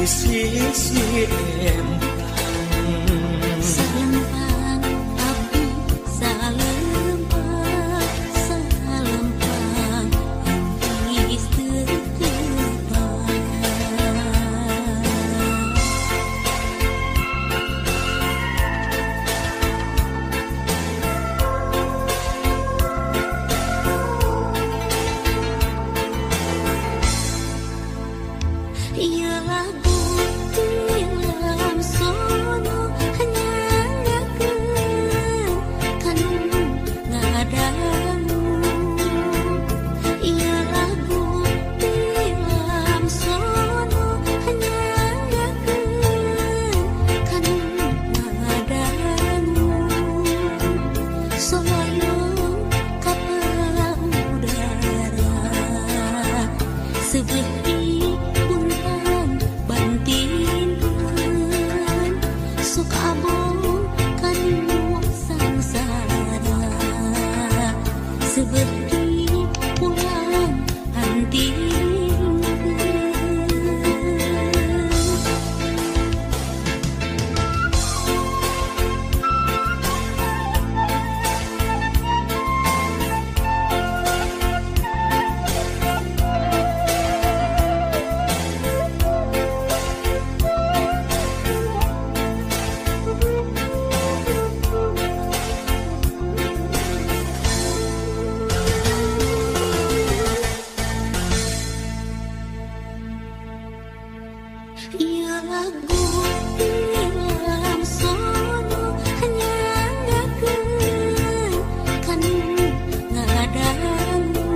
Di sisi empang Salempang abdi salempang salempang geus teu tepang. Ieu lagu tilam sono nyangakeun kanu ngadangu. Ieu lagu tilam sono nyangakeun kanu ngadangu. Soyoyong kapal udara sebelah puntan bantinkeun sok abong kanu sangsara seperti pulang antinkeun. Ieu lagu tilam sono nyangakeun kanu ngadangu.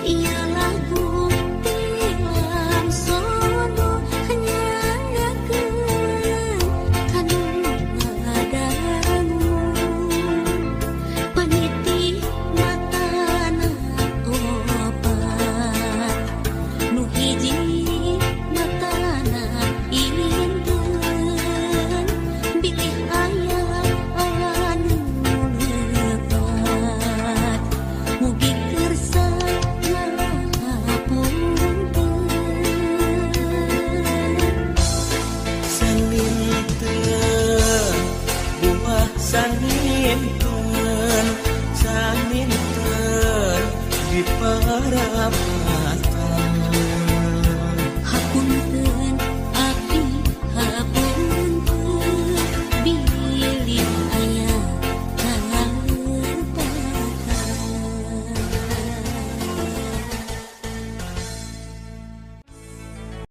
Ieu lagu tilam sono nyangakeun kanu ngadangu. Peniti matana opat nu hiji matana inten bilih aya anu lepat mugi kersa ngapunten. Saninten buah saninten saninten di parapan.